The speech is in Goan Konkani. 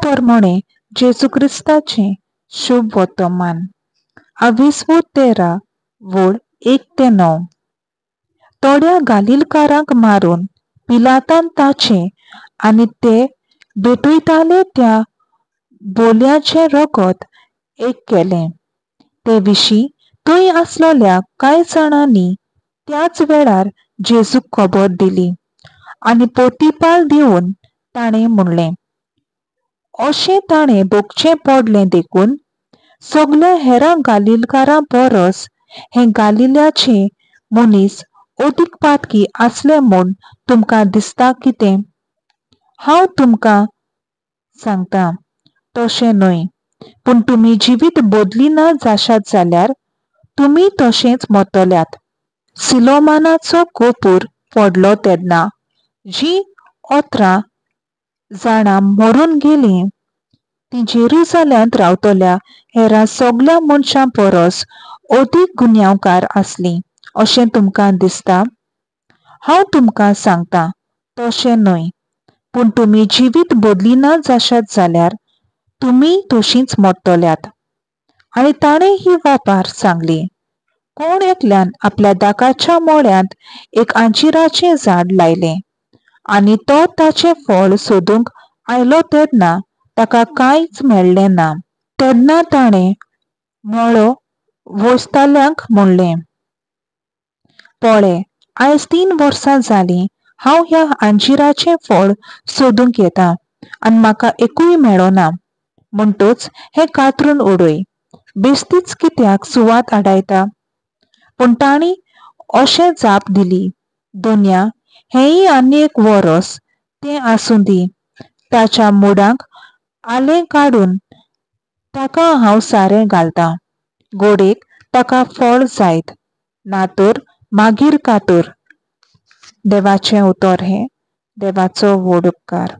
परमणें जेजू क्रिस्ताचें शुभ वर्तमान. आविस्वू 13 वळ 1 ते 9. थोड्या गालीलकारांक मारून पिलातान ताचें आनी ते भेटयताले त्या बोलयाचें रगत एक केलें. ते विशीं थंय आसलेल्या कांय जाणांनी त्याच वेळार जेजूक खबर दिली आनी पोतीपाल दिवन ताणें म्हणलें, अशें ताणें भोगचें पडलें देखून सगल्या हेरां गालीलकारां परस हे गालिल्याचे मनीस अदीक पातकी आसले म्हूण तुमकां दिसता कितें? हांव तुमकां सांगता, तशें न्हय, पूण तुमी जिवीत बदलिना जाशात जाल्यार तुमी तशेंच मरतल्यात. सिलोमानाचो गोपूर पडलो तेन्ना जीं 18 जाणां मरून गेलीं तीं जेरुजाल्यांत रावतल्या हेरां सगल्या मनशां परस अदीक गुन्यांवकार आसलीं अशें तुमकां दिसता? हांव तुमकां सांगता, तशें न्हय, पूण तुमी जिवीत बदलिना जाशात जाल्यार तुमीय तशींच मरतल्यात. आनी ताणें ही वापार सांगली, कोण एकल्यान आपल्या दाकाच्या मोळ्यांत एक अंजिराचें झाड लायलें आनी तो ताचें फळ सोदूंक आयलो तेन्ना ताका कांयच मेळ्ळें ना. तेन्ना ताणें मळो वोसताल्यांक म्हणलें, पळे, आयज 3 वर्सां जालीं हांव ह्या अंजिराचें फळ सोदूंक येता आनी म्हाका एकूय मेळना. म्हणटच हें कातरून उडय, बेस्तीच कित्याक सुवात आडायता? पूण तांणी अशें जाप दिली, धनया, हेंय आनी एक वरस तें आसूं दी. ताच्या मुडांक आलें काडून ताका हांव सारें घालतां. घोडेक ताका फळ जायत, ना तर मागीर कातर. देवाचें उतर हें. देवाचो व्हड उपकार.